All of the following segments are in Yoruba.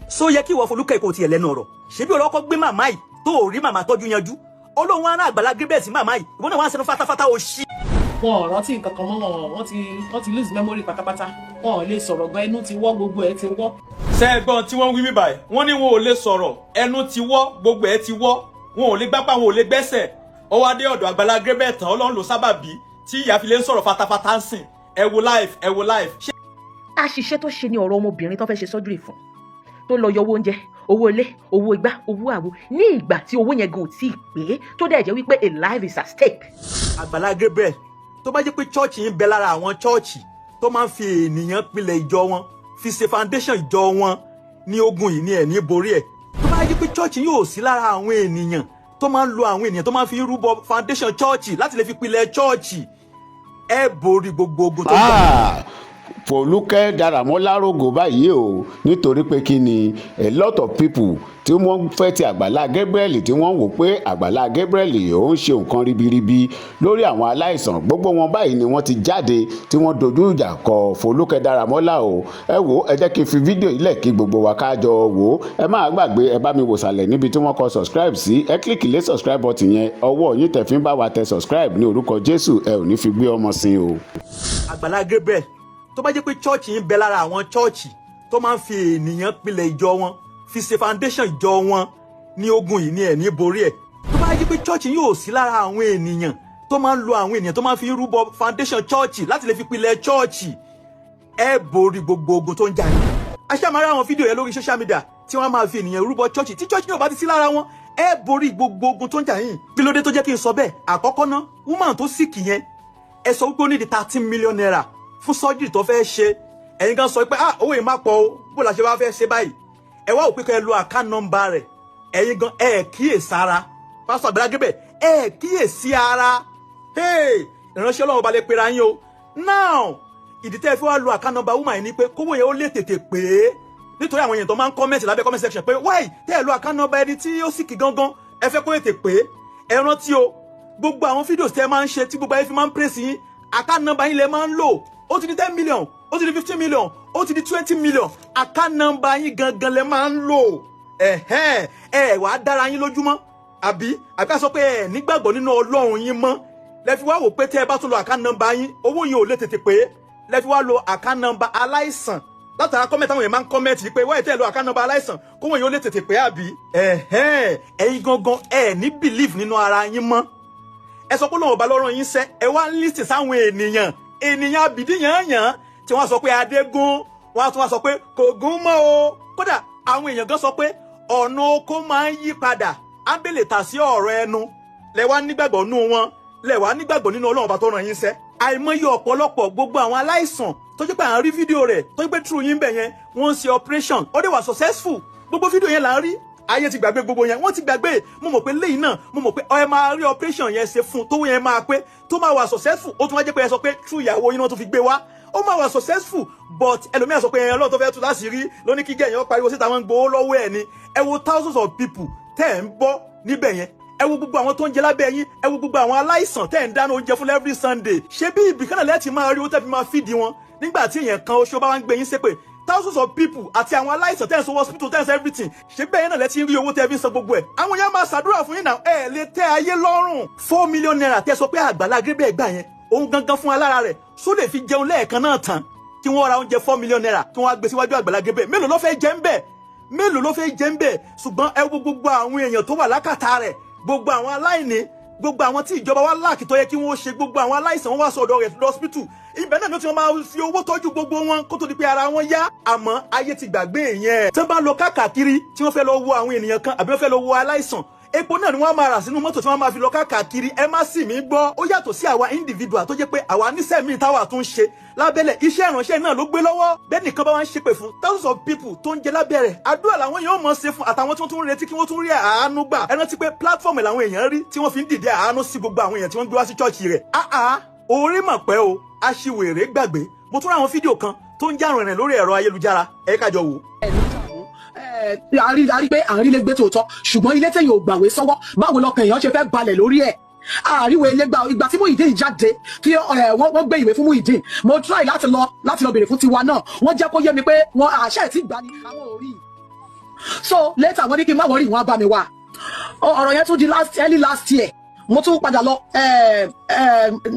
Só yẹ kí ìwọ Folúkẹ́ kò tiẹ̀ lẹ́nu ọ̀rọ̀? Ṣebí ọlọ́kọ́ gbé màmá yìí tó ò rí màmá tọ́jú yanjú, Ọlọ́run ará Àgbàlá Gabriel sí màmá yìí, ìwọ náà wá ń sẹnu fatafata òṣì. Wọn ò rántí nǹkan kan mọ́ wọn. Wọ́n ti lose memory pátápátá. Wọn ò lè sọ̀rọ̀ gan, ẹnu ti wọ́, gbogbo ẹ̀ ti wọ́. Ṣé ẹ gbọ́n tí wọ́n ń wí mí báyìí? Wọ́n ní wọn ò lè sọ̀rọ̀, ẹnu ti wọ́, gbogbo ẹ̀ ti wọ́, wọn ò lè gbápá, wọn ò lè gbẹ́sẹ̀. Ó wá dé ọ̀dọ̀ Àgbàlá Gabriel tán, Ọlọ́run ló sábàbí tí ìyá fi lè ń sọ̀rọ̀ fatafata ń sìn. Ẹ wo live, ẹ wo live. Àṣìṣe tó ṣe ní ọ̀rọ̀ ọmọbìnrin tó fẹ́ ṣe surgery fún, tó lọ yọ owó oúnjẹ, owó ilé, owó igbá, owó àwo, ní ìgbà tí owó yẹn gan ò tí ì pé, tó dẹ̀ jẹ́ wípé a life is at stake. Àgbàlá Gabriel, tó bá jẹ́ pé church yín bẹ lára àwọn church tó máa ń fi ènìyàn pilẹ̀ ìjọ wọn, fi ṣe foundation ìjọ wọn ní, ogun yìí ní ẹ̀ ní borí ẹ̀. Tó bá jẹ́ pé church yín ò sí lára àwọn ènìyàn tó máa ń lo àwọn ènìyàn tó máa ń fi rúbọ foundation church láti lè fi pilẹ̀ church, ẹ borí gbogbo ogun tó ń bọ̀. Ah, Fọlúkẹ́ Dáramọ́lá rògò báyìí o, nítorí pé kí ni, a lot of people tí wọ́n fẹ́ ti Àgbàlá Gabriel, tí wọ́n wò pé Àgbàlá Gabriel ò ń ṣe nǹkan ribiribi lórí àwọn aláìsàn, gbogbo wọn báyìí ni wọ́n ti jáde tí wọ́n dojú ìjà kọ Fọlúkẹ́ Dáramọ́lá o. Ẹ wò, ẹ jẹ́ kí n fi fídíò yìí lẹ̀ kí gbogbo wa ká jọ wò ó. Ẹ má gbàgbé, ẹ bá mi wò sàlẹ̀ níbi tí wọ́n kọ subscribe sí, ẹ click lé subscribe button yẹn. Ọwọ́ yín tẹ̀ fi ń bá wa tẹ subscribe, ní orúkọ Jésù, ẹ ò ní fi gbé ọmọ sin o. Àgbàlá Gabriel, tó bá jẹ́ pé church yín bẹ lára àwọn church tó máa ń fi ènìyàn pilẹ̀ ìjọ wọn, fi ṣe foundation ìjọ wọn ní, ogun yìí ní ẹ̀ ní borí ẹ̀. Tó bá jẹ́ pé church yín ò sí lára àwọn ènìyàn tó máa ń lo àwọn ènìyàn tó máa ń fi rúbọ foundation church láti lè fi pilẹ̀ church, ẹ borí gbogbo ogun tó ń jà yín. Aṣáàmárà àwọn fídíò yẹn lórí social media tí wọ́n máa fi ènìyàn rúbọ church, tí church yóò bá ti sí lára wọn, ẹ borí gbogbo ogun tó ń jà yín. Kí ló dé tó jẹ́ kí n sọ bẹ́ẹ̀? Àkọ́kọ́ ná, woman tó sick yẹn, ẹ sọ wípé ó ní di ₦13 million fún surgery tó fẹ́ ṣe. Ẹ̀yin gan sọ pé, "Ah, owó yìí má pọ̀ o, bó la ṣe wá fẹ́ ṣe báyìí?" Ẹ wá òpin kẹ́ ẹ lo account number rẹ̀. Ẹ̀yin gan ẹ kíyè sára. Pásítọ̀ Àgbàlá Gabriel, ẹ kíyè sí ara. Ìránṣẹ́ Ọlọ́run ọba lè pera yín o. Now, ìdí tẹ́ ẹ fi wá lo account number woman yìí ni pé kówó yẹn ó lè tètè pé, nítorí àwọn èèyàn tó máa ń comment lábẹ́ comment section pé why tẹ́ ẹ lo account number ẹni tí ó sick gangan. Ẹ fẹ́ kó tètè pé. Ẹ rántí o, gbogbo àwọn fídíò tẹ́ ẹ máa ń ṣe tí gbogbo ayé fi máa ń praise yín, account number yín lẹ máa ń lò. Ó ti di 10 million, ó ti di 15 million, ó ti di 20 million. Account number yín gangan lẹ máa ń lò. Ẹ̀hẹ́n, ẹ wàá dára yín lójúmọ́, àbí ká sọ pé ẹ nígbàgbọ́ nínú Ọlọ́run yín mọ́ lẹ fi wá wò pé tẹ́ ẹ bá tún lo account number yín, owó yín ò lè tètè pé, lẹ fi wá lo account number aláìsàn. Látara comment àwọn èèyàn máa ń comment yìí pé wáyé tẹ́ ẹ lo account number aláìsàn, kówó yín ó lè tètè pé, àbí? Ẹ̀hẹ́n, ẹ̀yin gangan ẹ ní believe nínú ara yín mọ́. Ẹ sọ pé lóun ọba lọ́rọ̀ yín sẹ́, ẹ wá ń listen sáwọn ènìyàn, ènìyàn àbìdí yànyàn tí wọ́n sọ pé adégún, wọ́n á tún wá sọ pé kò gún mọ́ o. Kódà àwọn èèyàn gan sọ pé ọ̀nà oko máa ń yí padà, ábẹ́lẹ̀ tà sí ọ̀rọ̀ ẹnu. Lẹ wá nígbàgbọ́ nú wọn, lẹ wá nígbàgbọ́ nínú Ọlọ́run ọba tó ràn yín sẹ́. Àìmọye ọ̀pọ̀lọpọ̀ gbogbo àwọn aláìsàn tó jẹ́ pé à ń rí fídíò rẹ̀, tó jẹ́ pé true yín bẹ̀ yẹn, wọ́n ń ṣe operation, ó dẹ̀ wà successful. Gbogbo fídíò yẹn là ń rí. Ayé ti gbàgbé gbogbo yẹn, wọ́n ti gbàgbé. Mo mọ̀ pé lẹ́yìn náà, mo mọ̀ pé ẹ máa rí operation yẹn ṣe fún tówó yẹn máa pé, tó máa wà successful. Ó tún wá jẹ́ pé ẹ sọ pé true ìyàwó yín náà tó fi gbé wá, ó máa wà successful. But ẹlòmíràn sọ pé ẹ Ọlọ́run tó fẹ́ tú láṣìírí lóní kí gẹ̀yìn pariwo síta, wọn ń gbowó lọ́wọ́ ẹ̀ ni. Ẹ wo thousands of people tẹ́ ẹ̀ ń bọ́ níbẹ̀ yẹn, ẹ wo gbogbo àwọn tó ń jẹ lábẹ́ yín, ẹ wo gbogbo àwọn aláìsàn tẹ́ ẹ̀ ń dáná oúnjẹ fún every Sunday. Ṣé bí ibìkan náà lẹ́ẹ̀tì máa rí owó tẹ́ fi máa fìdí wọn nígbà tí èèyàn kan oṣù bá wá ń gbé yín ṣépè? Thousands of people àti àwọn aláìsàn tẹ́ ẹ̀ ń sanwó hospital, tẹ́ ẹ̀ ń san everything, ṣé bẹ́ẹ̀ náà lẹ́tí ń rí owó tẹ́ fi ń san gbogbo ẹ̀? Àwọn èèyàn máa ṣàdúrà fún yín náà. Ẹ lè tẹ́ ayé lọ́rùn. ₦4 million tẹ́ sọ pé Àgbàlá Gabriel gbà yẹn, òun gangan fún alára rẹ̀ só lè fi jẹun lẹ́ẹ̀kan náà tán? Kí wọ́n ra oúnjẹ ₦4 million kí wọ́n á gbé síwájú Àgbàlá Gabriel, mélòó ló fẹ́ jẹ ń bẹ̀? Mélòó ló fẹ́ jẹ ń bẹ̀? Ṣùgbọ́n ẹ wo gbogbo àwọn èèyàn tó wà lákàtà rẹ̀, gbogbo àwọn aláìní, gbogbo àwọn tí ìjọba wa lack tó yẹ kí wọ́n ṣe, gbogbo àwọn aláìsàn wọn wá sọ̀dọ̀ rẹ̀ lọ́sípítù, ibẹ̀ náà ló ti máa fi owó tọ́jú gbogbo wọn kó tó di pé ara wọn yá. Àmọ́ ayé ti gbàgbé yẹn. Tí wọ́n bá lọ káàkiri, tí wọ́n fẹ́ lọ wo àwọn ènìyàn kan àbí wọ́n fẹ́ lọ wo aláìsàn, epo náà ni wọ́n máa rà sínú mọ́tò tí wọ́n máa fi lọ káàkiri. Ẹ má sì mí gbọ́, ó yàtọ̀ sí àwa individual tó jẹ́ pé àwa níṣẹ́ míì táwa tún ṣe lábẹ́lẹ̀. Iṣẹ́ ìránṣẹ́ náà ló gbé lọ́wọ́. Bẹ́ẹ̀ nìkan bá wá ń ṣépè fún thousands of people tó ń jẹ lábẹ́ rẹ̀, àdúrà làwọn èèyàn mọ̀ ṣe fún, àtàwọn tí wọ́n tún ń retí kí wọ́n tún rí àánú gbà. Ẹ rántí pé platform làwọn èèyàn rí tí wọ́n fi ń dìde àánú sí gbogbo àwọn èèyàn tí wọ́n gbé wá sí church rẹ̀. Ah, orí mọ̀ pẹ́ o, aṣiwèrè gbàgbé. Mo tún rí àwọn fídíò kan tó ń jà rìnrìn lórí ẹ̀rọ ayélujára, ẹ ká jọ wò. A rí pé à ń rí ilé gbé tòótọ́, ṣùgbọ́n ilé téèyàn ò gbàwé sọ́wọ́, báwo lọkàn èèyàn ṣe fẹ́ balẹ̀ lórí ẹ̀? Àríwé ilé gba. Ìgbà tí Muyideen jáde, tí wọ́n gbé ìwé fún Muyideen, mo try láti lọ béèrè fún tiwa náà. Wọ́n jẹ́ kó yé mi pé wọ́n àṣẹ tí gbà ní àwọn ò rí. So later, wọ́n ní kí n má worry, wọ́n á bá mi wá. Ọ̀rọ̀ yẹn tún di last, early last year, mo tún padà lọ.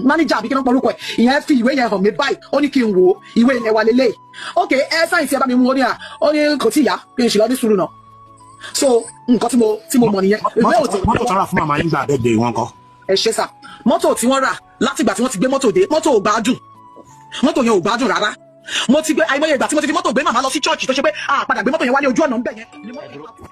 Manager àbí kí ló ń porúkọ ẹ̀, ìyẹn fi ìwé yẹn hàn mí báyìí. Ó ní kí n wò ó, ìwé yẹn wà lélẹ̀. Ok, ẹ sign ẹ bá mi mú. Ó ní à, ó ní kò tí ì yá, kí n ṣì lọ ní sùúrù náà. So nǹkan tí mo mọ̀ nìyẹn. Ìwé ò tí Mọ́tò tó rà fún màmá yín gbà birthday wọn kọ́? Ẹ ṣe sà. Mọ́tò tí wọ́n rà, látìgbà tí wọ́n ti gbé mọ́tò dé, mọ́tò ò gbádùn. Mọ́tò yẹn ò gbádùn rárá. Mo ti gbé àìmọye ìgbà tí mo ti fi mọ́tò gbé màmá lọ sí church, tó ṣe pé a padà gbé mọ́tò yẹn wálé, ojú ọ̀nà ń bẹ̀ yẹn.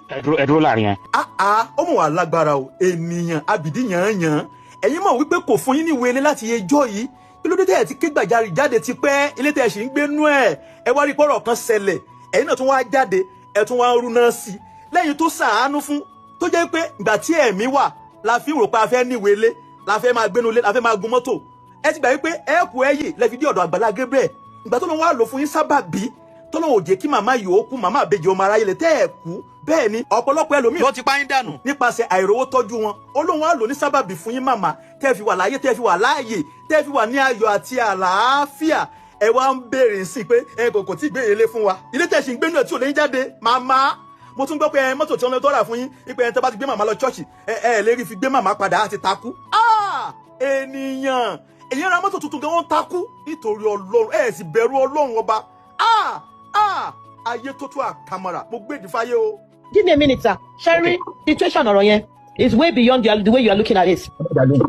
Ẹ dúró, ẹ dúró láàrin yẹn. Ah, ó mọ̀ wá lágbára o. Ènìyàn abìdí yànyàn, ẹ̀yin mọ̀ wípé kò fún yín ní ìwé ilé láti ẹjọ́ yìí. Kí ló dé tẹ́ ẹ̀ ti ké gbàjarè jáde ti pẹ́? Ilé tẹ́ ẹ̀ sì ń gbé nú ẹ̀, ẹ wá rí pọ́rọ̀ kan ṣẹlẹ̀, ẹ̀yin náà tún wá jáde, ẹ̀ tún wá ń rúná sí i lẹ́yìn tó ṣàánú fún, tó jẹ́ pé ìgbà tí ẹ̀mí wà la fi rò pé a fẹ́ níwèé ilé, la fẹ́ máa gbénu ilé, la fẹ́ máa gun mọ́tò. Ẹ ti gbà wípé ẹ kú, ẹ yè lẹ́fi dé ọ̀dọ̀ Àgbàlá Gabriel. Ìgbà tó lọ́n wá lò fún yín sábàbí tó lọ́n ò jẹ́ kí màmá yìí ó kú, màmá àbejì ọmọ aráyé lè tẹ́ ẹ̀ kú. Bẹ́ẹ̀ ni ọ̀pọ̀lọpọ̀ ẹlòmíì wọ́n ti pa yín dànù nípasẹ̀ àìrówó tọ́jú wọn. Olóhùn á lò ní sábàbí fún yín, màmá, tẹ́ fi wà láyé, tẹ́ fi wà láàyè, tẹ́ fi wà ní ayọ̀ àti àlàáfíà. Ẹ wá ń béèrè sí pé ẹ kò tí ì gbé ilé fún wa. Ilé tẹ́ ṣì ń gbé náà tí ò lè ń jáde, màmá. Mo tún gbọ́ pé ẹ mọ́tò tí wọ́n tó rà fún yín, ipò ẹ̀ tó bá ti gbé màmá lọ church, ẹ ẹ lè rí fi gbé màmá padà, á ti takú. Ah! Ènìyàn, èyàn ra mọ́tò tuntun gan, wọ́n takú nítorí Ọlọ́run. Ẹ sì bẹ̀rù Ọlọ́run ọba. Ah, ah, ayé tó tó àkàmọ̀rà, mo gbé ìdífáyé o. Give me a minute, sir. Sherry, situation ọ̀rọ̀ yẹn is way beyond the way you are looking at it.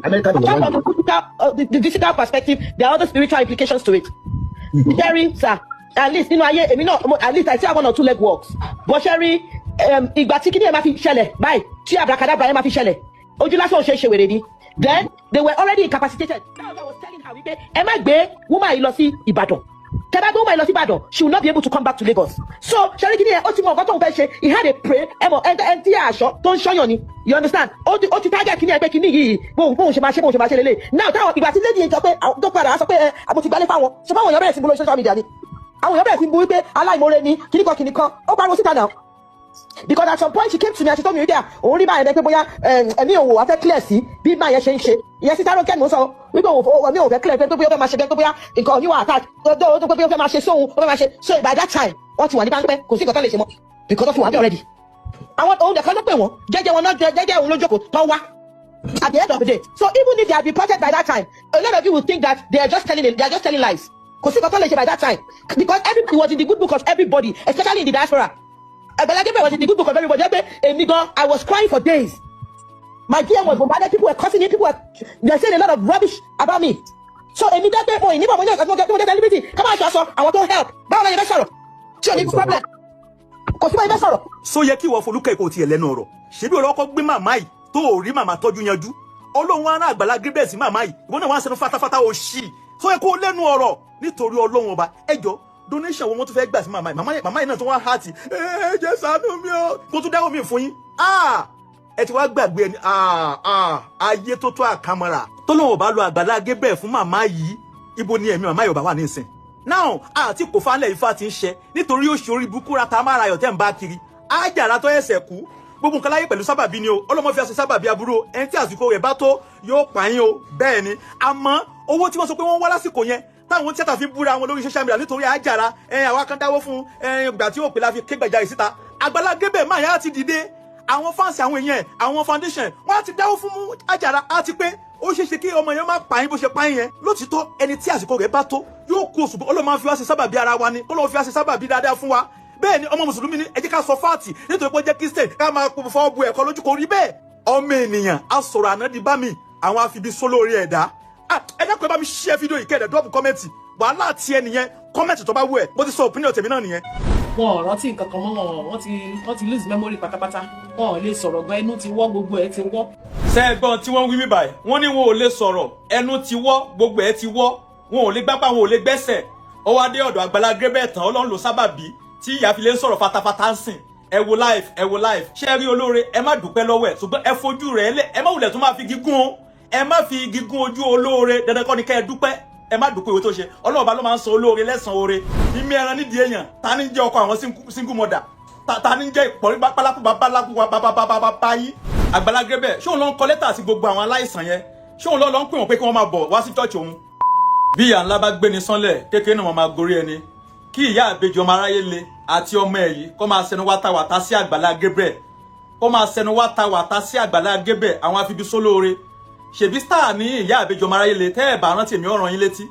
Amẹ́ríkà ni. Apart from the physical perspective, there are other spiritual implications to it. Sherry, sir, at least nínú ayé èmi náà, at least I still have one or two leg works. But Sherry, ìgbà tí kíní ẹ̀ máa fi ṣẹlẹ̀ báyìí, tí abracadabra ẹ̀ máa fi ṣẹlẹ̀, ojú lásán ò ṣe é ṣe wèrè ni. Then they were already incapacitated. That was why I was telling her wípé ẹ má gbé woman yìí lọ sí Ìbàdàn. Tẹ́ bá gbé woman yìí lọ sí Ìbàdàn, she will not be able to come back to Lagos. So Sherry, kíní ẹ̀, ó ti mọ nǹkan tóun fẹ́ ṣe. He had a pray, ẹ mọ̀, ẹ tí aṣọ tó ń ṣọ́yàn ni. You understand? Ó ti target kíní ẹ pé kíní yìí, bóun ṣe máa ṣe, bóun ṣe máa ṣe lélẹ̀. Now, táwọn ìgbà tí lady yẹn sọ pé tó padà wá sọ pé ẹ àbò ti gbalẹ̀ fáwọn, ṣe fáwọn èèyàn bẹ̀rẹ̀ sí bú lórí social media ni. Àwọn èèyàn bẹ̀rẹ̀ sí bú wípé aláìmoore ni, kíníkan kíníkan. Ó pariwo síta now, because at some point she came to me and she told me wípé òun rí báyẹn bẹ́ẹ̀ pé bóyá ẹ̀mí òun ò wá fẹ́ clear sí bí máa yẹn ṣe ń ṣe ìyẹn sí Rónkẹ́ ni mo sọ wípé òun ẹ̀mí òun fẹ́ clear pé bóyá ó fẹ́ máa ṣe bẹ́ẹ̀, pé bóyá nǹkan òní wà attack tó pé bóyá ó fẹ́ máa ṣe sóhun, ó fẹ́ máa ṣe. So by that time, wọ́n ti wà ní páńpẹ́, kò sí nǹkan tó lè ṣe mọ́ because wọ́n ti wà bí already. Àwọn òun nìkan ló pè wọ́n jẹ́jẹ́ wọn náà, jẹ́jẹ́ òun ló jókòó tó wá at the end of the day. So even if they had reported by that time, a lot of you will think that they are just telling lies. Kò sí nǹkan tó lè ṣe by that time because everybody was in the good book of everybody, especially in the diaspora. Agbala Gabriel was in the good book of everybody. Pé èmi gan, I was crying for days. My DM was bombarded. People were cursing me. People were they were saying a lot of rubbish about me. So èmi dẹ́ pé mo ì níbọ̀, mo ní ọ̀sán tí mo jẹ́ celebrity ká máa ṣe aṣọ àwọn tó help. Báwo la yẹ fẹ́ sọ̀rọ̀ tí ò ní problem? Kò sí báyìí fẹ́ sọ̀rọ̀. So yẹ kí ìwọ Folúkẹ́ kò tiẹ̀ lẹ́nu ọ̀rọ̀? Ṣebí ọlọ́kọ́ gbé màmá yìí tó ò rí màmá tọ́jú yanjú, Ọlọ́run wa rán Àgbàlá Gabriel sí màmá yìí, ìwọ náà wá ń sẹnu fatafata òṣì. So yẹ kó lẹ́nu ọ̀rọ̀? Nítorí Ọlọ́run ọba, ẹ jọ, donation wo wọ́n tún fẹ́ gbà sí màmá yìí? Màmá yìí náà tún wá hàtì, ẹ jẹ́ ṣàánú mi o, kó tún dáwọ́ mi fún yín. Ah, ẹ ti wá gbàgbé ẹni. Ah, ah, ayé tó tó àkàmọ́ra tó lóun ò bá lo Àgbàlá Gabriel fún màmá yìí, ibo ni ẹ̀mí màmá yìí ò bá wà nísìn now? Àti kò falẹ̀ ifá ti ń ṣe nítorí ó ṣe orí burúkú ra ta mára ayọ̀ tẹ́ ń bá kiri ájàrà tó ẹsẹ̀ kú. Gbogbo nǹkan láyé pẹ̀lú sábàbí ni o. Ọlọ́mọ fi aṣọ sábàbí aburú o. Ẹni tí àsìkò rẹ̀ bá tó yóò pààyàn o. Bẹ́ẹ̀ ni, àmọ́ owó tí wọ́n sọ pé wọ́n wá lásìkò yẹn, táwọn tíátà fi búra wọn lórí social media nítorí àjàrà ẹ, àwa kan dáwó fún ẹ, ìgbà tí òpè la fi ké gbàjarè síta. Àgbàlá Gabriel máa yá ti dìde, àwọn fans, àwọn èèyàn ẹ̀, àwọn foundation, wọ́n á ti dáwó fún àjàrà á ti pé ó ṣeé ṣe kí ọmọ yẹn má pààyàn bó ṣe pààyàn yẹn. Lótìtọ́, ẹni tí àsìkò rẹ̀ bá tó yóò kú oṣù. Ọlọ́run máa fi wá ṣe sábàbí ara wa ni, Ọlọ́run fi wá ṣe sábàbí dáadáa fún wa. Bẹ́ẹ̀ ni, ọmọ mùsùlùmí ni ẹ jẹ́ ká sọ fáàtì nítorí pé ó jẹ́ Christian, ká máa fọwọ́ bu ẹ̀kọ́ lójú, kò rí bẹ́ẹ̀. Ọmọ ènìyàn á sọ̀rọ̀ àná di bá mi, àwọn afibi sólórí ẹ̀dá. Ẹ dákun, ẹ bá mi share fídíò yìí, kẹ́ẹ̀dẹ̀ drop comment. Wàhálà tiẹ̀ nìyẹn, comment tó bá wù ẹ́. Mo ti sọ opinion tèmi náà nìyẹn. Wọn ò rántí nǹkan kan mọ́ wọn. Wọ́n ti lose memory pátápátá. Wọn ò lè sọ̀rọ̀ gan, ẹnu ti wọ́, gbogbo ẹ̀ ti wọ́. Ṣẹ́gbọ́n tí wọ́n wí mí báyìí? Wọ́n ní wọn ò lè sọ̀rọ̀, ẹnu ti wọ́, gbogbo ẹ̀ ti wọ́, wọn ò lè gbápá, wọn ò lè gbẹ́sẹ̀. Ó wá dé ọ̀dọ̀ Àgbàlá Gabriel tán, Ọlọ́run ló sábàbí tí ìyá fi lè ń sọ̀rọ̀ fatafata ń sìn. Ẹ wo live, ẹ wo live. Ṣé ẹ rí olóore? Ẹ má dúpẹ́ lọ́wọ́ ẹ̀, ṣùgbọ́n ẹ fojú rẹ̀ lẹ̀. Ẹ má wulẹ̀ tún máa fi gígùn o, ẹ má fi gígùn ojú olóore. Dandan kọ́ ni kẹ́ ẹ dúpẹ́. Ẹ má dúpẹ́ ìwé tó ṣe. Ọlọ́run ọba ló máa ń san olóore lẹ́san oore. Ìmí ẹran nídìí èèyàn, ta ní jẹ́ ọkọ àwọn single mother? Ta ní jẹ́ ìpọ̀rí pálákù babaláku bababababa yín? Àgbàlá Gabriel, ṣé òun ló ń kọ lẹ́tà sí gbogbo àwọn aláìsàn yẹn? Ṣé òun ló ń pè wọ́n pé kí wọ́n máa bọ̀ wá sí church òun? Bí ìyá ńlá bá gbéni sánlẹ̀, kékeré náà wọ́n máa gorí ẹni. Kí ìyá àbejì ọmọ aráyé le. Àti ọmọ ẹ̀ yìí kó máa sẹnu wátawàta sí Àgbàlá Gabriel, kó máa sẹnu wátawàta sí Àgbàlá Gabriel. Àwọn afibisólóore ṣèbí star ní ìyá àbẹjọ maráyé lè tẹ́ ẹ̀ bá rántí èmi, ọ̀ràn yín létí.